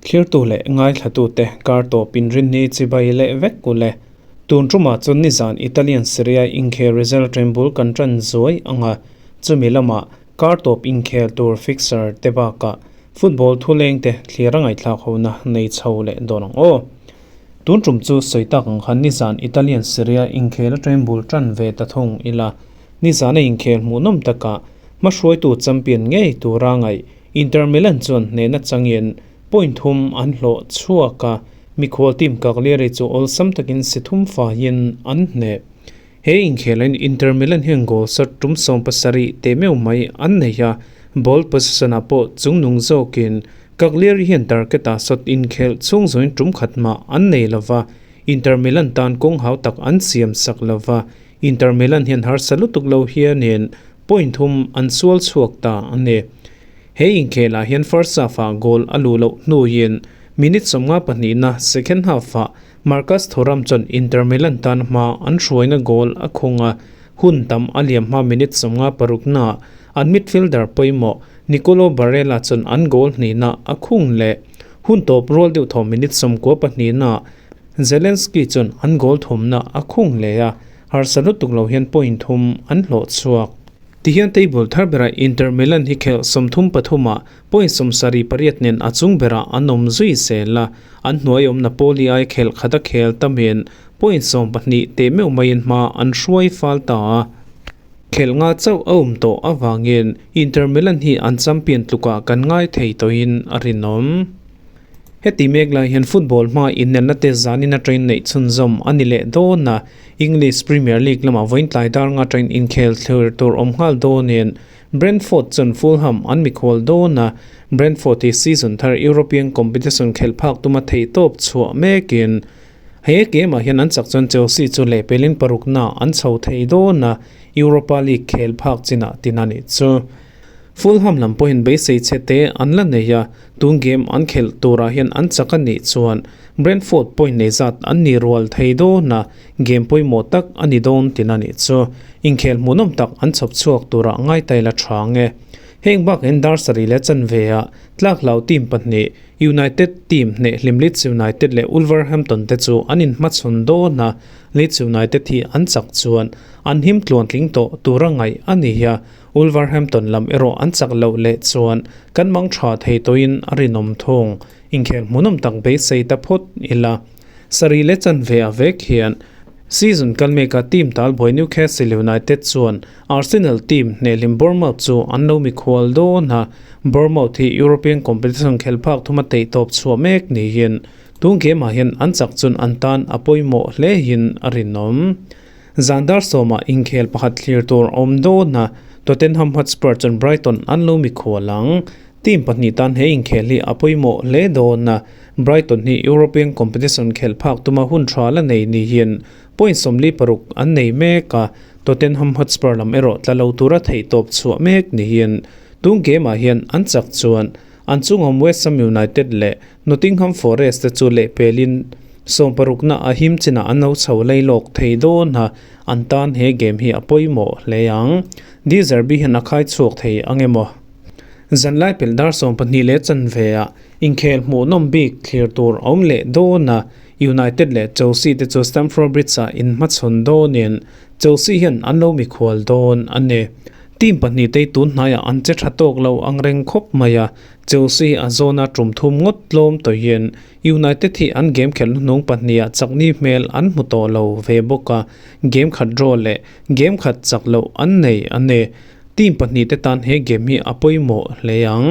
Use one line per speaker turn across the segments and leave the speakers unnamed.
Thlirtu leh ngaithlatute kar tawp inrinni chibai leh vek u le. Tun tumah chuan nizan Italian Serie A inkhel result ṭenbul kan ṭan zuai ang a, chumi lamah kar tawp inkhel tur fixture te bakah football thuleng te thlir a ngaihthlak hona nei chho leh dawn ang aw. Tun tum chu sawi tak ang khan nizan Italian Serie A inkhel a ṭenbul ṭan ve ta thung ila, nizana inkhel hmuhnawm takah hmahruaitu champion ngei tura ngaih Inter Milan chuan hnehna changin point thum an hlawh chhuak a, mikhual team Cagliari chu awlsam takin si thum faiin an hneh. He inkhelain Inter Milan hian goal shot tum 70 teh meuh mai an nei a, ball possession-ah pawh chungnung zawkin Cagliari hian target-ah shot inkhelh chhung zawhin tum khat mah an nei lova, Inter Milan tan kawng hau tak an siam sak lova, Inter Milan hian harsa lutuk lo hianin point thum an sual chhuak ta a ni. He inkhelah hian first half-ah goal a luh loh hnuin minute 52na second half-ah Marcus Thuram chuan Inter Milan tan hma an hruaina goal a khung a, hun tam a liam hma minute 56naah an midfielder pawimawh Nicolo Barella chuan an goal hnihna a khung leh. Hun tawp rual deuh thaw minute 92naah Zelensky chuan an goal thumna a khung leh a, harsa lutuk lo hian point thum an hlawh chhuak. Tihian table thar berah Inter Milan hi khelh 33 ah point 78 nen a chung berah an awm zui zel a, an hnuai awm Napoli ai khelh khat a khel tamin point 12 teh meuh maiin hma an hruai fal ta a. Khelh nga chauh a awm tawh avangin Inter Milan hi an champion tlukah kan ngai thei tawhin a rinawm. Heti mek lai hian football hma innelna te zanin atangin neih chhunzawm a ni leh dawn a, English Premier League lamah vawiin tlai dar nga atangin inkhel thlir tur awm nghal dawnin Brentford chuan Fulham an mikhual dawn a, Brentford hi season thar European competition khelh phak tuma theihtawp chhuah mekin he game ah hian an chak chuan Chelsea chu lehpelin parukna an chho thei dawn a, Europa League khel phak chinah tin a nih chu. Fulham lam pawhin beisei chhe te an la nei a, tun game an khelh turah hian an chak a nih chuan Brentford point nei zat an ni rual thei dawn a, game pawimawh tak a ni dawn tin a nih chu. Inkhel hmuhnawm tak an chhawp chhuak turah ngaitai la tha ang e. Heng bakin dar sarih leh chanve ah tlak hlau team pahnih United team hneh hlim Leeds United leh Wolverhampton te chu an inhmachhawn dawn a, Leeds United hi an chak chuan an him tluantling tawh tura ngaih a ni a, Wolverhampton lam erawh an chak loh leh chuan kan mang tha thei tawhin a rinawm thung. Inkhel hmuhnawm tak beisei ta phawt ila. Sarih leh chanve a vek hian season kal meka team talbuai Newcastle United chuan Arsenal team hnehlim Bournemouth chu an lo mikhual dawn a, Bournemouth hi European competition khelh phak thuma teihtawp chhuah mek niin tun game ah hian an chak chuan an tan a pawimawh hle in a rinawm. Zan dar sawmah inkhel pakhat thlir tur a awm dawn a, Tottenham Hotspur chuan Brighton an lo mikhual ang. Team pahnih tan he inkhel hi a pawimawh hle dawn a, Brighton hi European competition khelh phak tuma hun tha la nei niin point 46 an nei mek a, Tottenham Hotspur lam erawh tla lo tura theihtawp chhuah mek niin tun game ah hian an chak chuan an chungawm West Ham United leh Nottingham Forest te chu lehpelin 60na a him chinah an lo chho lei lawk thei dawn a, an tan he game hi a pawimawh hle ang. De Zerbi hian a khai chhuak thei ang emaw? Zanlai pelh dar 12 leh chanve ah inkhel hmuhnawm bik thlir tur a awm leh dawn a, United leh Chelsea te chu Stamford Bridge ah inhmachhawn dawnin Chelsea hian an lo mikhual dawn a ni. Team pahnih te hi tun hnaiah an che tha tawk lo ang reng khawp mai a, Chelsea a zawna tum thum ngawt tlawm tawhin United hi an game khelh hnuhnung pahniha chakni hmel an hmu tawh lo ve bawk a, game khat draw leh game khat chak loh an nei a ni. Team pahnih te tan he game hi a pawimawh hle ang.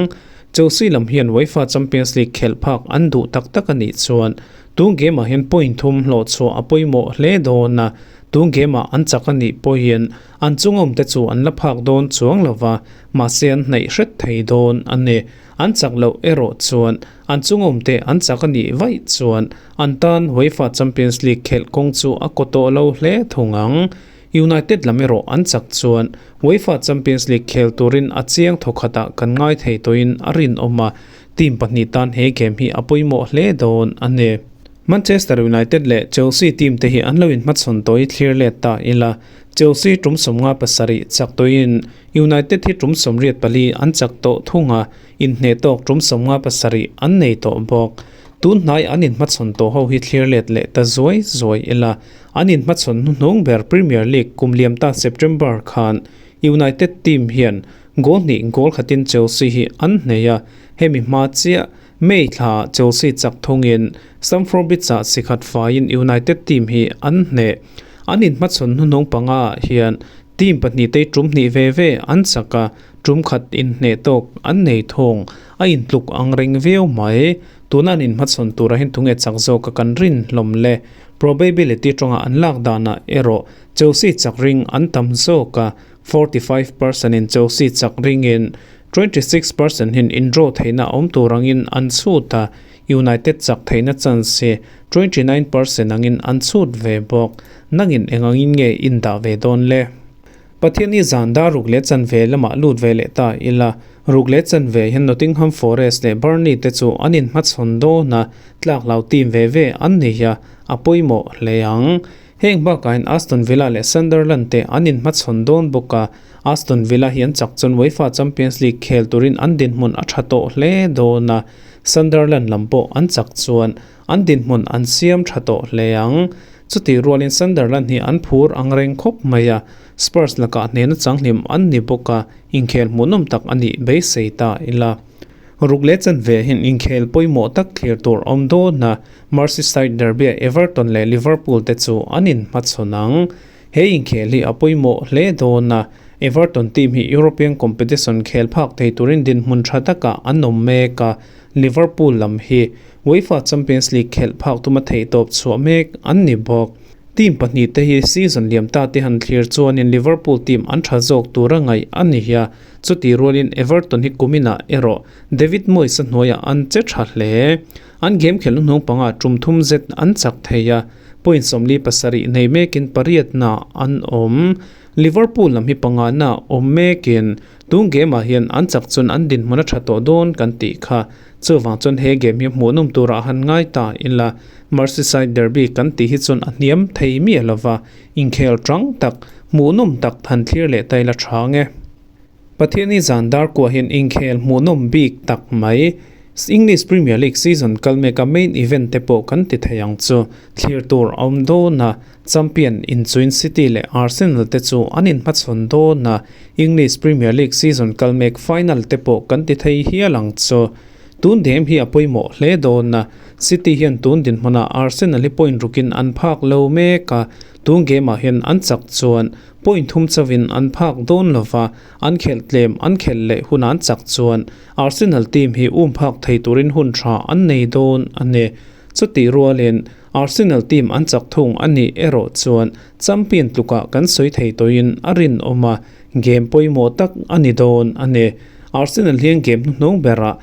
Chelsea lam hian UEFA Champions League khelh phak an duh tak tak a nih chuan tun game ah hian point thum hlawh chhuah a pawimawh hle dawn a, tun game ah an chak a nih pawhin an chungawm te chu an la phak dawn chuang lova, mahse an hnaih hret thei dawn a ni. An chak loh erawh chuan an chungawmte an chak a nih vaih chuan an tan UEFA Champions League khelh kawng chu a kaw tawh lo hle thung ang. United lam erawh an chak chuan UEFA Champions League khel turin a chiang thawkhatah kan ngai thei tawhin a rinawm a, team pahnih tan he game hi a pawimawh hle dawn a ni. Manchester United leh Chelsea team te hi an lo inhmachhawn tawh i thlir let ta ila. Chelsea tum 57 chak tawhin United hi tum 84 an chak tawh thung a, inhneh tawk tum 57 an nei tawh bawk. Tun hnai an inhmachhawn tawh ho hi thlir let leh ta zuai zuai ila, an inhmachhawn hnuhnung ber Premier League kum liam ta September khan United team hian goal hnih goal khatin Chelsea hi an hnei a, hemi hma chiah May thla Chelsea chak thungin Stamford Bridge-ah sikhat faiin United team hi an hneh. An inhmachhawn hnuhnung panga ah hian team pahnitei tum hnih ve ve an chak a, tum khat inhneh tawk an nei thung. A intluk ang reng viau mai. Tuna an inhmachhawn turah hian tunge chak zawk a kan rin hlawm le. Probability tawnga an lak danah erawh Chelsea chak ring an tam zawk a, 45% in Chelsea chak ringin 26% hin indraw theihna awm tur angin an chhut a, United chak theihna chance hi 29% angin an chhut ve bawk. Nangin eng angin nge in dah ve dawn le? Pathian i zan dar ruk leh chanve lamah lut ve leh ta ila, ruk leh chanve hian Nottingham Forest leh Burnley te chu an inhmachhawn dawn a, tlak lo team ve ve an ni a, a pawimawh hle ang. Heng bakah hian Aston Villa leh Sunderland te an inhmachhawn dawn bawk a, Aston Villa hi an chak chuan UEFA Champions League khel turin an dinhmun a tha tawh hle dawn a, Sunderland lam pawh an chak chuan an dinhmun an siam tha tawh hle ang. Chutih rualin Sunderland hi an phur ang reng khawp mai a, Spurs lakah hnehna changhlim an ni bawk a, inkhel hmuhnawm tak a nih beisei ta ila. Ruk leh chanve hian inkhel pawimawh tak thlir tur awm dawn a, Merseyside derby-ah Everton leh Liverpool te chu an inhmachhawn ang. He inkhel hi a pawimawh hle dawn a, Everton team hi European competition khel phak thei turin dinhmun tha takah an awm mek a, Liverpool lam hi UEFA Champions League khelh phak tuma theihtawp chhuah mek an ni bawk. Team pahnih te hi season liam ta te han thlir chuanin Liverpool team an tha zawk tura ngaih a ni a, chutih rualin Everton hi kuminah erawh David Moyes-a hnuaiah an che tha hle. An game khelh hnuhnung panga tum thum zet an chak thei a, point 47 nei mekin pariatna an awm. Liverpool lam hi pangana awm mekin tun game ah hian an chak chuan an dinhmun a tha tawh dawn kan tih kha. Chuvang chuan he game hi hmuhnawm turah han ngai ta ila, Merseyside derby kan tih hi chuan a hniam thei miah lova, inkhel tang tak, hmuhnawm tak han thlir leh ta ila tha nge. Pathiani zan dar kuah hian inkhel hmuhnawm bik tak mai. English Premier League season kal meka main event te pawh kan ti thei ang chu. Thlir tur a awm dawn a, champion inchuin City leh Arsenal te chu an inhmachhawn dawn a, English Premier League season kal mek final te pawh kan ti thei hial ang chu. Tun dem hi a pawimawh hle dawn a, City hian tun dinhmunah Arsenal hi point rukin an phak lo mek a, tun game ah hian an chak chuan Point thum chauhin an phak dawn lova, an khelh tlem an khelh leh hun an chak chuan Arsenal team hi um phak thei turin hun tha an nei dawn a ni. Chutih rualin Arsenal team an chak thung a nih erawh chuan champion tlukah kan sawi thei tawhin a rinawm a, game pawimawh tak a ni dawn a ni. Arsenal hian game hnuhnung berah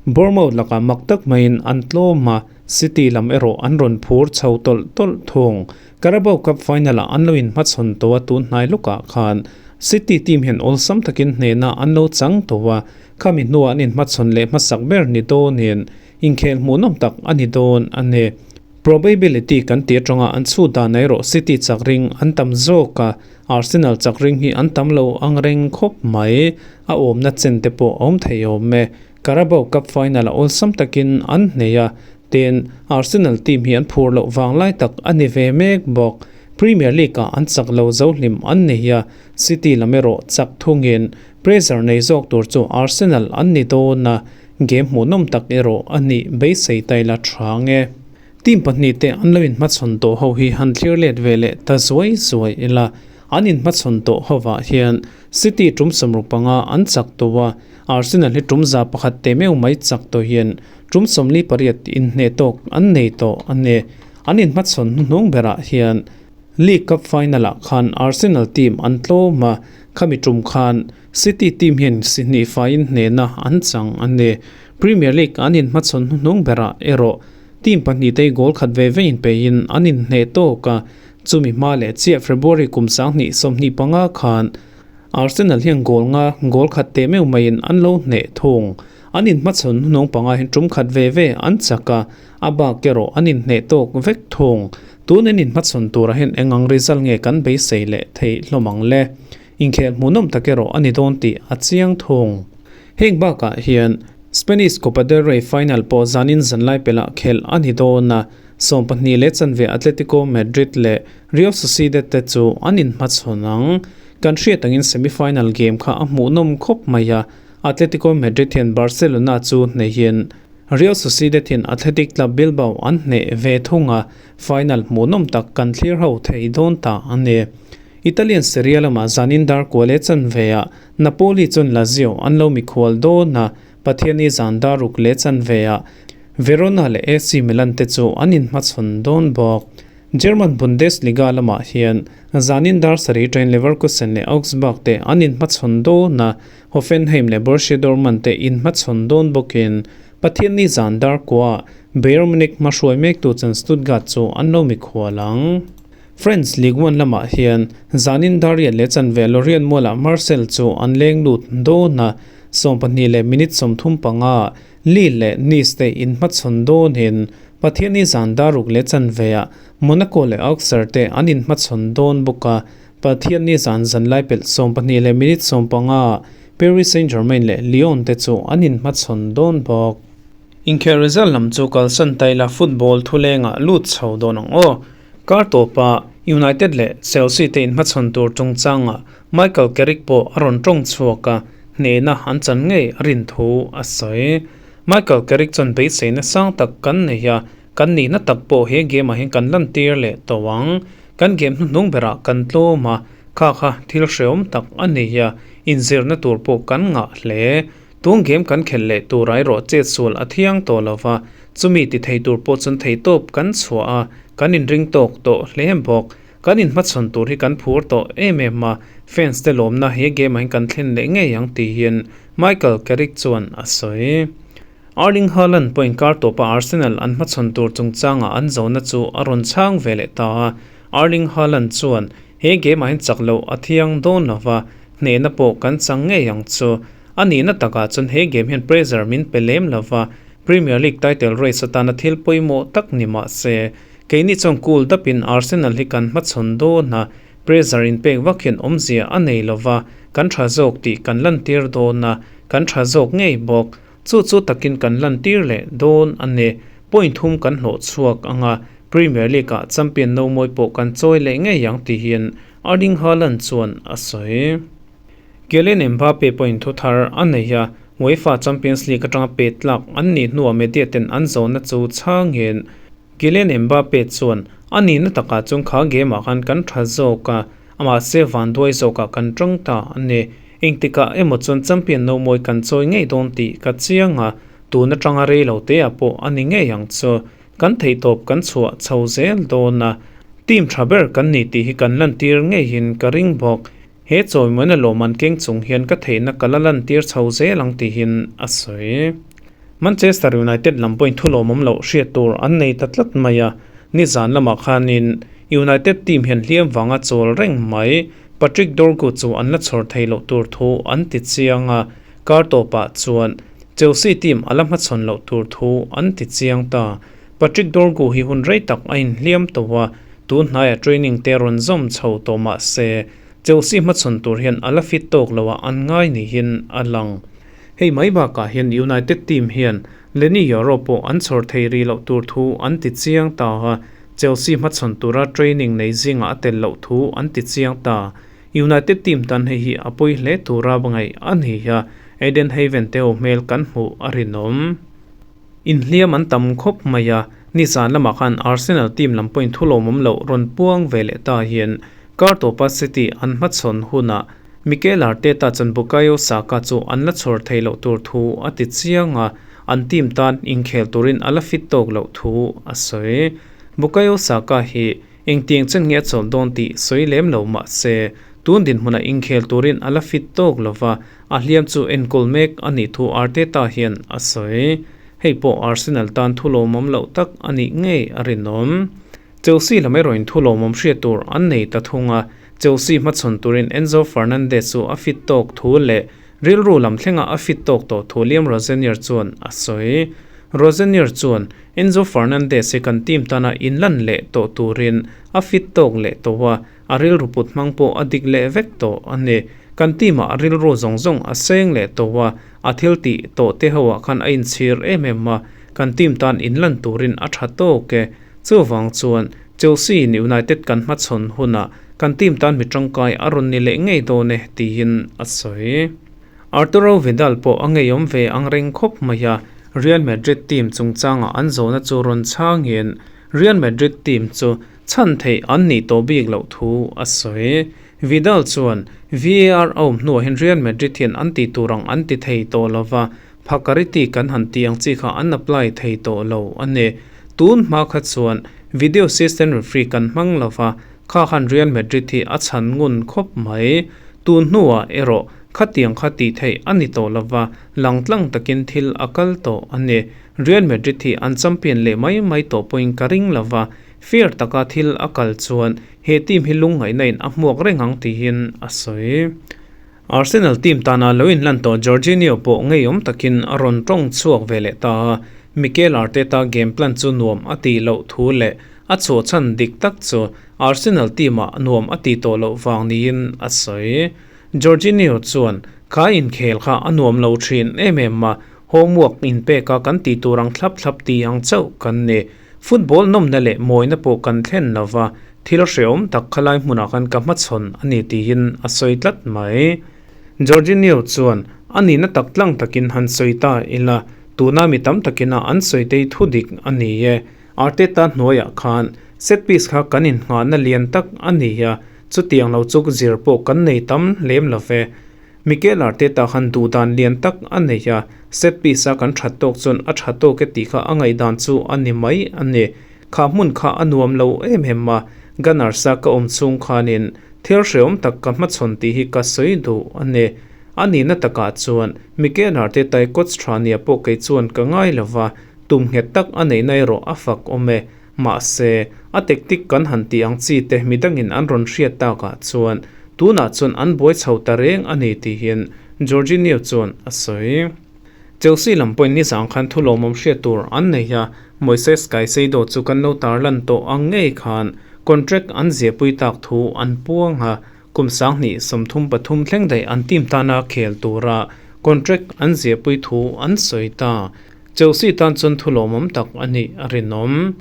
Bournemouth lakah mak tak maiin an tlawm a, City lam erawh an rawn phur chho tawlh tawlh thung. Carabao Cup final-ah an lo inhmachhawn tawh a, tun hnai lawkah khan City team hian awlsam takin hnehna an lo chang tawh a, khami hnuah an inhmachhawn leh hmasak ber ni dawnin inkhel hmuhnawm tak a ni dawn a ni. Probability kan tih atanga an chhut dan erawh City chak ring an tam zawk a, Arsenal chak ring hi an tam lo ang reng khawp mai, a awmna chen te pawh a awm thei awm e. Carabao Cup final-ah awlsam takin an hnei a, Tin, Arsenal team hi an phur loh vang lai tak a ni ve mek bawk. Premier League-ah an chak lo zo hlim an ni a, City lam erawh chak thungin pressure nei zawk tur chu Arsenal an ni dawn a, game hmuhnawm tak erawh a nih beisei ta ila tha nge. Team pahnih te an lo inhmachhawn tawh ho hi han thlir let ve leh ta zuai zuai ila, an inhmachhawn tawh hovah hian City tum 65 an chak tawh a, Arsenal hi tum 101 te meuh mai chak tawh hian Tum 48 inhneh tawk an nei tawh a ni. An inhmachhawn hnuhnung berah hian League Cup final-ah khan Arsenal team an tlawm a, khami tum khan City team hian si hnih faiin hnehna an chang a ni. Premier League an inhmachhawn hnuhnung berah erawh team pahnih te goal khat ve ve inpeiin an inhneh tawk a, chumi hma leh chiah February kum 2025 khan Arsenal hian goal nga goal khat teh meuh maiin an lo hneh thung. An inhmachhawn hnuhnawng panga hian tum khat ve ve an chak a, a bak erawh an inhneh tawk vek thung. Tun an inhmachhawn turah hian eng ang result nge kan beisei leh theih hlawm ang le? Inkhel hmuhnawm tak erawh a ni dawn tih a chiang thung. Heng bakah hian Spanish Copa del Rey final pawh zanin zanlai pelah khelh a ni dawn a, 12 leh chanve Atletico Madrid leh Real Sociedad te chu an inhmachhawn ang. Kan hriat angin semi-final game kha a hmuhnawm khawp mai a, Atletico Madrid hian Barcelona chu hneihin Real Sociedad hian Athletic Club Bilbao an hneh ve thung a, final hmuhnawm tak kan thlir ho thei dawn ta a ni. Italian Serie A lamah zanin dar kua leh chanve ah Napoli chuan Lazio an lo mikhual dawn a, Pathiani zan dar ruk leh chanve ah Verona leh AC Milan te chu an inhmachhawn dawn bawk. German Bundesliga lamah hian zanin dar sarih train Leverkusen leh Augsburg te an inhmachhawn dawn a, Hoffenheim leh Borussia Dortmund te inhmachhawn dawn bawkin Pathianni zan dar kua Bayern Munich hmahruai mektu chuan Stuttgart chu an lo mikhual ang. French Ligue 1 lamah hian zanin dar riat leh chanve Lorient mualah Marseille chu an leng lut dawn a, 12 leh minute 35 Lille leh Nice te inhmachhawn dawnin Pathianni zan dar ruk leh chanveah Monaco leh Auxerre te an inhmachhawn dawn bawk a, Pathianni zan zanlai pelh 12 leh minute 15 Paris Saint-Germain leh Lyon te chu an inhmachhawn dawn bawk. Inkhel result lam chu kalsan taila football thulengah lut chho dawn ang aw. Kar tawpa United leh Chelsea te inhmachhawn tur chungchangah Michael Carrick pawh a rawn tawng chhuak a, hnehna an chan ngei a rin thu a sawi. Michael Carrick chuan beiseina sang tak kan nei a, kan nihna tak pawh he game ah hian kan lantir leh tawh ang. Kan game hnuhnung berah kan tlawm a, kha kha thil hrehawm tak a nei a, inzirna tur pawh kan ngah hle. Tun game kan khelh leh tur erawh chet sual a thiang tawh lo va, chumi ti thei tur pawh chuan theitawp kan chhuah a, kan inring tawk tawh hle bawk. Kan inhmachhawn tur hi kan phur tawh em em a, fans te lawmna he game ah hian kan thlen leh ngei ang tiin Michael Carrick chuan a sawi. Erling Haaland pawhin kar tawpa Arsenal an hmachhawn tur chungchangah an zona chu a rawn chhang ve leh ta a, Erling Haaland chuan he game ah hian chak loh a thiang dawn lo va, hnehna pawh kan chang ngei ang chu. A nihna takah chuan he game hian pressure min pe lem lo va, Premier League title race atana thil pawimawh tak ni mah se, keini chuan cool dapin Arsenal hi kan hmachhawn dawn a, pressure inpek vak hian awmzia a nei lo va, kan tha zawk tih kan lantir dawn a, kan tha zawk ngei bawk. Chu chu takin kan lantir leh dawn a ni. Point thum kan hlawh chhuak ang a, Premier League-ah champion no mawi pawh kan chawi leh ngei ang tihin Erling Haaland chuan a sawi. Kylian Mbappe pawhin thu thar a nei a, UEFA Champions League atanga pet tlak an nih hnuah media ten an zawhna chu chhangin Kylian Mbappe chuan a nihna takah chuan kha game ah khan kan tha zawk a, mahse vanduai zawkah kan tang ta a ni. Engtikah emaw chuan champion no mawi kan chawi ngei dawn tih ka chiang a, tun atanga rei lo te ah pawh a ni ngei ang chu. Kan theihtawp kan chhuah chho zel dawn a, team tha ber kan ni tih hi kan lantir ngeiin ka ring bawk. He chawimawina lawmman keng chung hian ka theihna ka la lantir chho zel ang tihin a sawi. Manchester United lam pawhin thu lawmawm loh hriat tur an nei ta tlat mai a, nizan lamah khanin United team hian hliam vanga chawl reng mai. Patrick Dorgu chu an la chhawr thei loh tur thu an ti chiang a, kar tawpah chuan Chelsea team a la hmachhawn loh tur thu an ti chiang ta. Patrick Dorgu hi hun rei tak a inhliam tawh a, tun hnaiah training te rawn zawm chho tawh mah se, Chelsea hmachhawn tur hian a la fit tawk lo a an ngai niin a lang. Hei mai bakah hian United team hian Leny Yoro pawh an chhawr thei rih loh tur thu an ti chiang ta a, Chelsea hmachhawn tura training nei zingah a tel loh thu an ti chiang ta. United team tan hei hi a pawi hle tura ngaih a ni a, Eden Haven te ho hmel kan hmuh a rinawm. Inhliam an tam khawp mai a, nizan lamah khan Arsenal team lam pawhin thu lawmawm loh rawn puang ve leh ta hian kar tawpa City an hmachhawn hunah Mikel Arteta chuan Bukayo Saka chu an la chhawr thei loh tur thu a ti chiang a, an team tan inkhel turin a la fit tawk loh thu a sawi. Bukayo Saka hi engtiang chen nge a chawlh dawn tih sawi lem lo mah se, tun dinhmunah inkhel turin a la fit tawk lo va, a hliam chu enkawl mek a nih thu Arteta hian a sawi. Hei pawh Arsenal tan thu lawmawm loh tak a nih ngei a rinawm. Chelsea lam erawhin thu lawmawm hriat tur an nei ta thung a, Chelsea hmachhawn turin Enzo Fernandez chu a fit tawk thu leh Rilru lam thlenga a fit tawk tawh thu Liam Rosenior chuan a sawi. Rosenior chuan, Enzo Fernandez hi kan team tana inlan leh tawh turin a fit tawk leh tawh a, a rilru put hmang pawh a dik leh vek tawh a ni. Kan team ah a rilru zawng zawng a seng leh tawh a, a thil tih tawh te ho ah khan a inchhir em em a, kan team tan inlan turin a tha tawk e. Chuvang chuan Chelsea in United kan hmachhawn hunah kan team tan mi tangkai a rawn ni leh ngei dawn e tiin a sawi. Arturo Vidal pawh a ngeiawm ve ang reng khawp mai a, Real Madrid team chungchangah an zawhna chu rawn chhangin Real Madrid team chu chhan theih an nih tawh bik loh thu a sawi. Vidal chuan VAR a awm hnuah hian Real Madrid hian an tih tur ang an ti thei tawh lo va, Phakariti kan han tih ang chi kha an apply thei tawh lo a ni. Tun hma kha chuan video assistant referee kan hmang lo va, kha khan Real Madrid hi a chhan ngun khawp mai. Tun hnuah erawh khatiang kha tih theih a ni tawh lo va, langtlang takin thil a kal tawh a ni. Real Madrid hi an champion leh mai mai tawh pawhin ka ring lo va, fair taka thil a kal chuan he team hi lungngaihna in a hmuak reng ang tiin a sawi. Arsenal team tana lo inlan tawh Jorginho pawh ngeiawm takin a rawn tawng chhuak ve leh ta a, Mikel Arteta game plan chu nuam a tih loh thu leh a chhuahchhan dik tak chu Arsenal team-ah nuam a tih tawh loh vang niin a sawi. Jorginho chuan, Kha inkhel kha a nuam lo thin em em a, homework inpeka kan tih tur ang thlap thlap ti ang chauh kan ni. Football nawmna leh mawina pawh kan thlen lo va, thil hrehawm tak khalai hmunah khan ka hmachhawn a ni tiin a sawi tlat mai. Jorginho chuan a nihna tak tlang takin han sawi ta ila, tuna mi tam takina an sawi tei thu dik a ni e. Arteta hnuaiah khan set piece kha kan inngahna lian tak a ni a, chutiang lo chuk zir pawh kan nei tam lem lo ve. Mikel Arteta khan duhdan lian tak a nei a, set piece a kan that tawk chuan a tha tawk e tih kha a ngaihdan chu a ni mai a ni. Kha hmun kha a nuam lo em em a, Gunners a ka awm chhung khanin thil hreawm tak ka hmachhawn tih hi ka sawi duh a ni. A nihna takah chuan Mikel Arteta i coach tha nia pawh kei chuan ka ngai lo va, tum nghet tak a neihna erawh a fak awm e. Mahse, a tactic kan han tih ang chi te midangin an rawn hriat takah chuan tunah chuan an buai chho ta reng a ni tihin Jorginho chuan a sawi. Chelsea lam pawhin nizang khan thu lawmawm hriat tur an nei a, Moises Caicedo chu kan lo tarlan tawh ang ngei khan contract an ziahpui tak thu an puang a, kum 2033 thleng daih an team tana khel tura contract an ziahpui thu an sawi ta. Chelsea tan chuan thu lawmawm tak a nih a rinawm.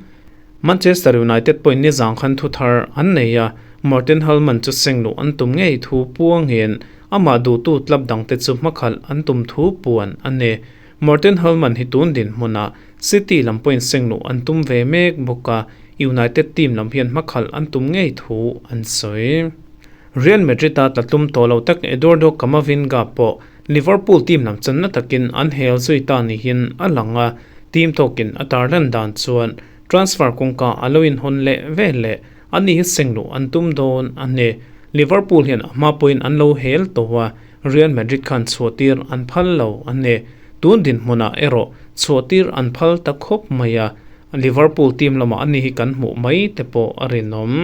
Manchester United pawhin nizang khan thu thar an nei a, Morten Hjulmand chu seng luh an tum ngei thu puangin amah duhtu club dangte chu hmakhalh an tum thu puan a ni. Morten Hjulmand hi tun dinhmunah City lam pawhin seng luh an tum ve mek bawk a, United team lam hian hmakhalh an tum ngei thu an sawi. Real Madrid-a tla tum tawh lo tak Eduardo Camavinga pawh Liverpool team lam channa takin an hel zui ta niin a lang a, team tawkin a tarlan dan chuan transfer kawngka a lo inhawn leh vel leh a ni hi sengluh an tum dawn a ni. Liverpool hian a hma pawhin an lo hel tawh a, Real Madrid khan chhuahtir an phal lo a ni. Tun dinhmunah erawh chhuahtir an phal ta khawp mai a, Liverpool team lamah a ni hi kan hmuh mai te pawh a rinawm.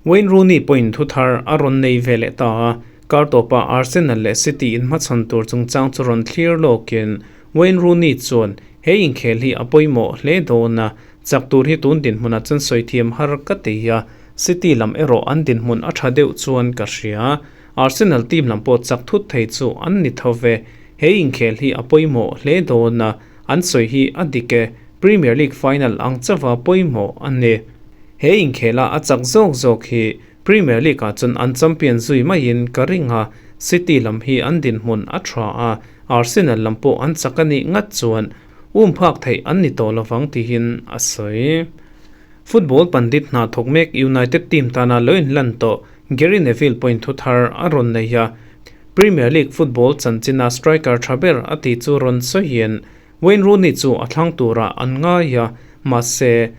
Wayne Rooney pawhin thu thar a rawn nei ve leh ta a, kar tawpa Arsenal leh City inhmachhawn tur chungchang chu rawn thlir lawkin Wayne Rooney chuan he inkhel hi a pawimawh hle dawn a, chak tur hi tun dinhmunah chuan sawi thiam har ka ti a, City lam erawh an dinhmun a tha deuh chuan ka hria. Arsenal team lam pawh chak thut thei chu an ni tho ve. He inkhel hi a pawimawh hle dawn a, an sawi hi a dik e, Premier League final ang chauha pawimawh a ni. He inkhela a chak zawk zawk hi Premier League ah chuan an champion zui maiin ka ring a, City lam hi an dinhmun a tha a, Arsenal lam pawh an chak a nih ngat chuan um phak theih an ni tawh lovang tihin a sawi. Football pandit hna thawk mek United team tana lo inlan tawh Gary Neville pawhin thu thar a rawn nei a, Premier League football chanchina striker tha ber a tih chu rawn sawiin Wayne Rooney chu a thlang turah an ngai a, mahse,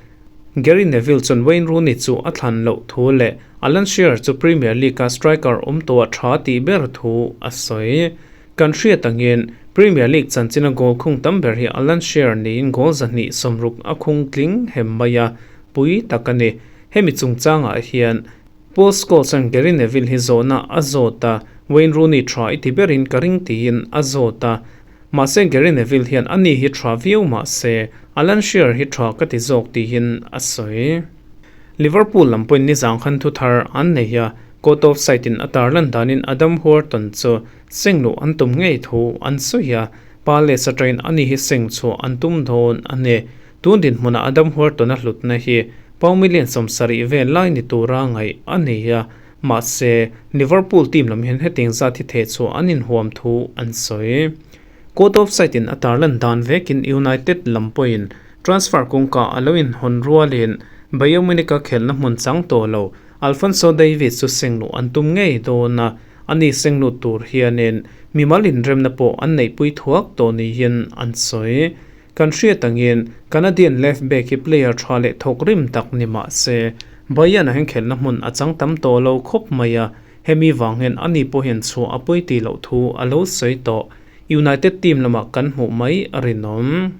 Gary Neville chuan Wayne Rooney chu a thlan loh thu leh Alan Shearer chu Premier League-a striker awm tawh a tha tih ber thu a sawi. Kan hriat angin Premier League chanchina goal khung tam ber hi Alan Shearer niin goal 260 a khung tling hem mai a, pui tak a ni. Hemi chungchangah hian Paul Scholes-a'n Gary Neville hi zawhna a zawt a, Wayne Rooney tha i ti berin ka ring tiin a zawt a. Mahse Gary Neville hian ani hi tha viau mahse Alan Shearer hi tha ka ti zawk tiin a sawi. Liverpool lam pawhin nizang khan thu thar an nei a, Court of Sight in a tarlan danin Adam Wharton chu seng luh an tum ngei thu an sawi a, Palace atangin ani hi seng chhuah an tum dawn a ni. Tun dinhmunah Adam Wharton-a hlutna hi pound million 70 vel lai ni tura ngaih a ni a, mahse Liverpool team lam hian hetiang zat hi theh chhuah an inhuam thu an sawi. Court of Sight in a tarlan dan vekin United lam pawhin transfer kawngka a lo inhawn rualin Bayern Munich-a khelhna hmun chang tawh lo Alphonso Davies chu sengluh an tum ngei dawn a, ani senglut tur hianin mimal inremna pawh an neihpui thuak tawh niin an sawi. Kan hriat angin Canadian left back hi player tha leh thawk rim tak ni mah se, Bayern-a hian khelhna hmun a chang tam tawh lo khawp mai a, hemi vang hian ani pawh hian chhuah a pawi tih loh thu a lo sawi tawh. United team lamah kan hmuh mai a rinawm.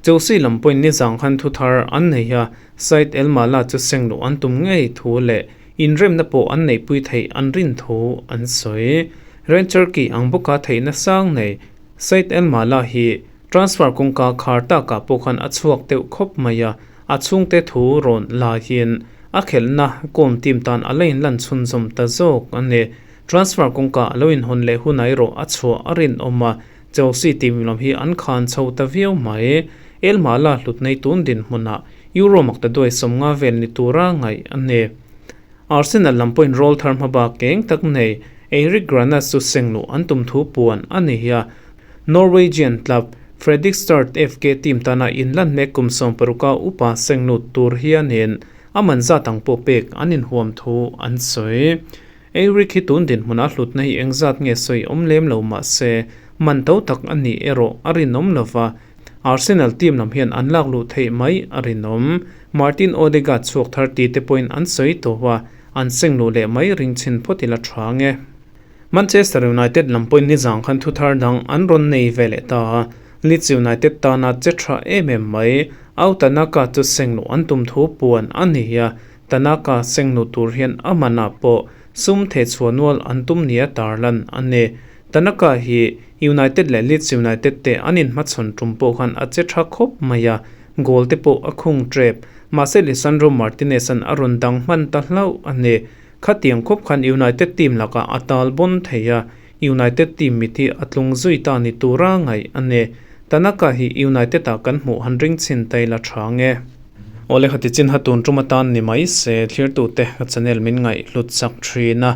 Chelsea lam pawhin nizang khan thu thar an nei a, Said El Mala chu seng luh an tum ngei thu leh inremna pawh an neihpui theih an rin thu an sawi. Ranger key ang bawka theihna sang nei Said El Mala hi Transfer kawngka khar takah pawh khan a chhuak deuh khawp mai a, a chhungte thu rawn lahin a khelhna kawm team tan a la inlan chhunzawm ta zawk a ni. Transfer kawngka a lo inhawn leh hunah erawh a chhuah a rinawm a, Chelsea team lam hi an khan chho ta viau mai. El Mala hlut nei tun dinhmunah Euro makta duai 50 vel ni tura ngaih a ni. Arsenal lam pawhin roll thar hmabak keng tak nei Eric Granat chu sengluh an tum thu puan a ni a. Norwegian club Fredrikstad FK team tana inlan mek kum 16 a upa senglut tur hianin a man zat ang pawh pek an inhuam thu an sawi. Eric hi tun dinhmunah hlutna hi engzat nge sawi awm lem lo mahse man to tak a nih erawh a rinawm lova, Arsenal team lam hian an lak luh theih mai a rinawm. Martin Odegaard chhuak thar ti te pawhin an sawi tawh a, an seng luh leh mai ring chhin phawt ila tha nge. Manchester United lam pawhin nizang khan thu thar dang an rawn nei ve leh ta a, Leeds United tana che tha em em mai. Au Tanaka chu seng luh an tum thu puan a ni a, Tanaka seng luh tur hian a manah pawh sum thehchhuah nual an tum nia tarlan a ni. Tanaka hi United leh Leeds United te an inhmachhawn tum pawh khan a che tha khawp mai a, goal te pawh a khung tep. Mahse Lisandro Martinez-a'n a rawn dang hman ta hlauh a ni. Khatiang khawp khan United team lakah a tal bawn thei a, United team mit hi a tlung zui ta ni tura ngaih a ni. Tanaka hi United-ah kan hmuh han ring chhin ta ila tha nge. Awle khati chin ha tun tum atan ni mai se thlirtute ka channel min ngaih hlut chak thin a,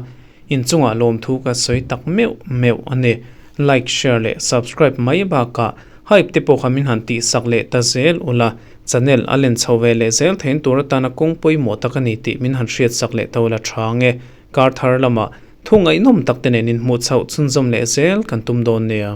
inchungah lawmthu ka sawi tak meuh meuh a ni. Like, share leh subscribe mai bakah Hype te pawh kha min han tihsak leh ta zel ula, channel a len chho ve leh zel thein tur atana kawng pawimawh tak a ni tih min han hriatsak leh ta ula tha nge. Kar thar lamah thu ngaihnawm tak te nen inhmuh chhoh chhunzawm leh zel kan tum dawn nia.